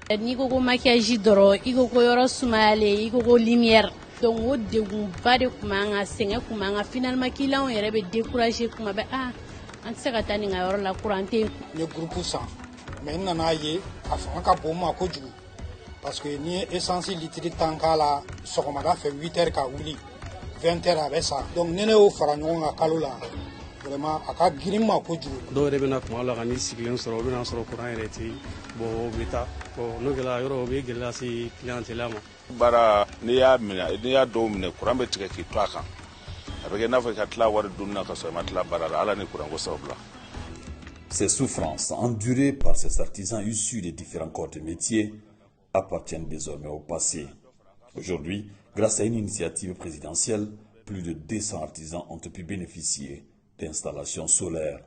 N'i ko ko maquillage dɔrɔn, i ko ko yɔrɔ sumayalen, i ko ko lumière. Donc o degunba de tun b'an kan, sɛgɛn tun b'an kan. Finalement, client yɛrɛ bɛ décourager kuma bɛɛ: ah, an tɛ se ka taa nin ka yɔrɔ la, courant tɛ yen. N ye groupe san, mais n nana ye a fanga ka bon n ma kojugu, parce que n'i ye essence litre 10 k'a la sɔgɔmada fɛ 8 heures ka wuli, 20 heures a bɛ sa. Donc ni ne y'o fara ɲɔgɔn kan kalo la, vraiment a ka girin n ma kojugu. Dɔw yɛrɛ bɛna kuma la ka n'i sigilen sɔrɔ, u bɛna sɔrɔ courant yɛrɛ tɛ yen. Bon, o bɛ taa. Bon, n'o kɛra yɔrɔ, o bɛ gɛlɛya se clientèle ma. Baara, n'i y'a minɛ, n'i y'a dɔw minɛ, courant bɛ tigɛ k'i to a kan, a bɛ kɛ i n'a fɔ i ka tila wari donni na ka sɔrɔ i ma tila baara la. Ala ni courant ko sababu la. Ces souffrances endurées par ces artisans issus des différents corps de métier appartiennent désormais au passé. Aujourd'hui, grâce à une initiative présidentielle, plus de 200 artisans ont pu bénéficier d'installations solaires.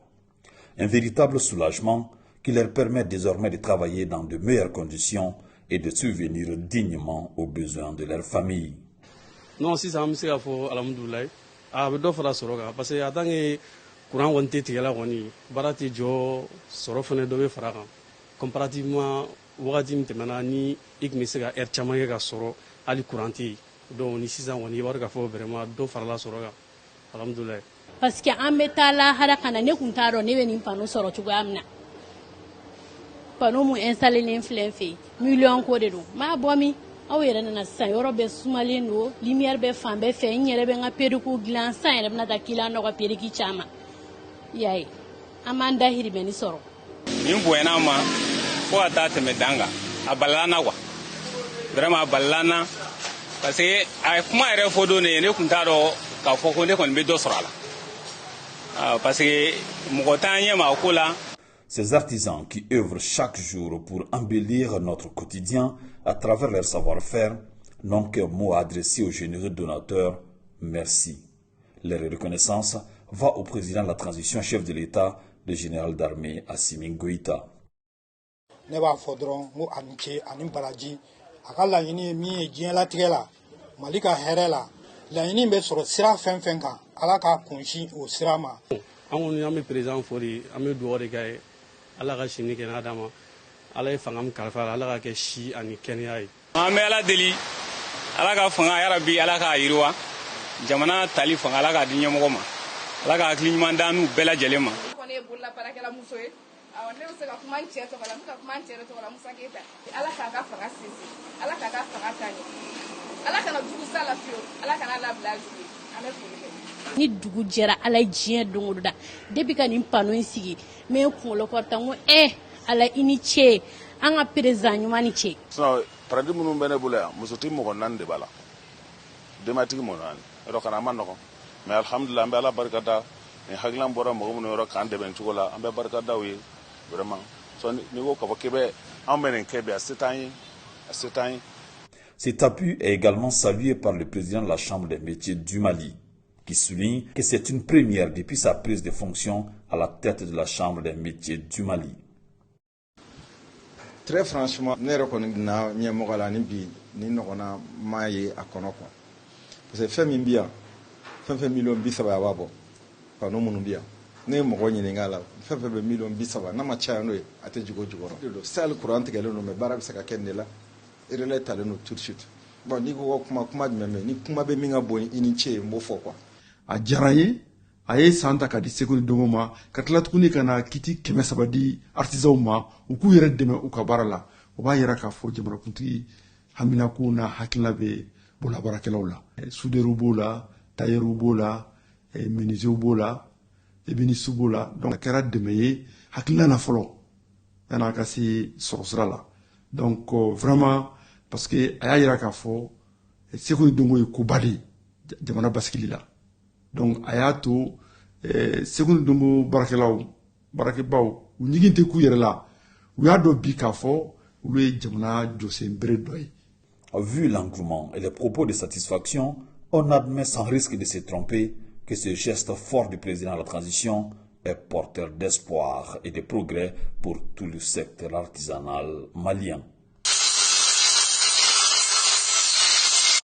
Un véritable soulagement qui leur permet désormais de travailler dans de meilleures conditions et de subvenir dignement aux besoins de leur famille. Non, sisan an bɛ se k'a fɔ alhamdulilayi, a bɛ dɔ fara sɔrɔ kan, parce que en tant que courant kɔni tɛ tigɛ la kɔni, baara tɛ jɔ, sɔrɔ fana dɔ bɛ fara kan comparativement wagati min tɛmɛna, ni i tun bɛ se ka heure caman kɛ ka sɔrɔ hali courant tɛ yen. Donc ni sisan kɔni, i b'a dɔn k'a fɔ vraiment dɔ farala sɔrɔ kan, alhamdulilayi. Parce que an bɛ taa lahara ka na, ne tun t'a dɔn ne bɛ nin panneau sɔrɔ cogoya min na. Panneau mun installé len filɛ n fɛ yen, miliyɔn ko de don. N b'a bɔ min? Aw yɛrɛ nana sisan, yɔrɔ bɛɛ sumalen don, lumière bɛ fan bɛɛ fɛ. N yɛrɛ bɛ n ka perruque dilan sisan, yɛrɛ bɛna taa client dɔ ka perruque caman. I y'a ye, an b'an dahirimɛni sɔrɔ. Nin bonyana ma fo ka taa tɛmɛ dan kan. A balala na quoi, vraiment a balala na, parce que a ye kuma yɛrɛ fɔ don ne ye, ne tun t'a dɔn k'a fɔ ko ne kɔni bɛ dɔ sɔrɔ a la, parce que mɔgɔ t'an ɲɛ ma a ko la. Ces artisans qui œuvrent chaque jour pour embellir notre quotidien à travers leur savoir-faire n'ont qu'un mot à adresser aux généreux donateurs: merci. Leur reconnaissance va au président de la transition, chef de l'État, le général d'armée Assimi Goïta. Ne b'a fɔ dɔrɔn n ko a ni ce ani baraji. A ka laɲini ye min ye diɲɛlatigɛ la, Mali ka hɛrɛ la, laɲini bɛ sɔrɔ sira fɛn fɛn kan, Ala k'a kunsin o sira ma. An kɔni, an bɛ président fo de, an bɛ dugawu de k'a ye, Ala ka si ni kɛnɛya d'a ma. Ala ye fanga min kalifa a la, Ala ka kɛ si ani kɛnɛya ye. An bɛ Ala deli, Ala ka fanga yarabi, Ala k'a yiriwa, jamana tali fanga, Ala k'a di ɲɛmɔgɔ ma, Ala ka hakili ɲuman d'an n'u bɛɛ lajɛlen ma. Kɔni ye bolola baarakɛla muso ye. Awɔ, ne bɛ se ka kuma n cɛ tɔgɔ la, n bɛ ka kuma n cɛ yɛrɛ tɔgɔ la, Musa Keyita. Ala k'a ka fanga sinsin, Ala k'a ka fanga taa ɲɛ, Ala kana jugu sa la fiyewu, Ala kana labila jugu ye. An bɛ foli kɛ. Ni dugu jɛra, Ala ye diɲɛ don o don da, depuis ka nin panneau in sigi, n bɛ n kunkolo kɔrɔta, n ko ɛ Ala, i ni ce, an ka président ɲuman ni ce. Sinon paradis minnu bɛ ne bolo yan, musotigi mɔgɔ naani de b'a la, denbatigi mɔgɔ naani. Yɔrɔ kana a ma nɔgɔn, mais alhamdulilah, an bɛ Ala barika da. Nin hakilina bɔra mɔgɔ minnu yɔrɔ k'an dɛmɛ cogo la, an bɛ barika da u ye vraiment. So n'i ko k'a fɔ k'i bɛ anw bɛ nin kɛ bi, a se t'an ye, a se t'an ye. Cet appui est également salué par le président de la Chambre des métiers du Mali, qui souligne que c'est une première depuis sa prise de fonction à la tête de la Chambre des métiers du Mali. Très franchement, ne yɛrɛ kɔni na ɲɛmɔgɔ la ni bi ni ɲɔgɔnna ma ye a kɔnɔ quoi, parce que fɛn min bi yan, fɛn fɛn miliyɔn 30 a b'a bɔ. Panneau minnu bi yan, ne ye mɔgɔ ɲininka a la, fɛn fɛn bɛ miliyɔn 30, n'a ma caya n'o ye, a tɛ jigin o jukɔrɔ. Sali courant tigɛlen don, mais baara bɛ se ka kɛ nin de la, relais talen don tout de suite. Bon, n'i ko kuma, kuma jumɛn bɛ ni kuma bɛ min ka bon i ni ce ye, n b'o fɔ quoi. A diyara n ye, a ye san ta ka di seko ni dɔnko ma, ka tila tuguni ka na kit 300 di artisanw ma, u k'u yɛrɛ dɛmɛ u ka baara la. O b'a yira k'a fɔ jamanakuntigi haminako n'a hakilina bɛ bololabaarakɛlaw la. Soudeurs b'o la, tailleurs b'o la, menuisiers b'o la, ébénistes b'o la. Donc a kɛra dɛmɛ ye hakilina na fɔlɔ yan'a ka se sɔrɔ sira la. Donc vraiment, parce que a y'a yira k'a fɔ seko ni dɔnko ye koba de ye jamana basigili la. Donc a y'a to seko ni dɔnko baarakɛlaw, baarakɛbaw, u ɲigin tɛ k'u yɛrɛ la. U y'a dɔn bi k'a fɔ olu ye jamana jɔsen bere dɔ ye. Vu l'engouement et les propos de satisfaction, on admet sans risque de se tromper que ce geste fort du président de la transition est porteur d'espoir et de progrès pour tout le secteur artisanal malien.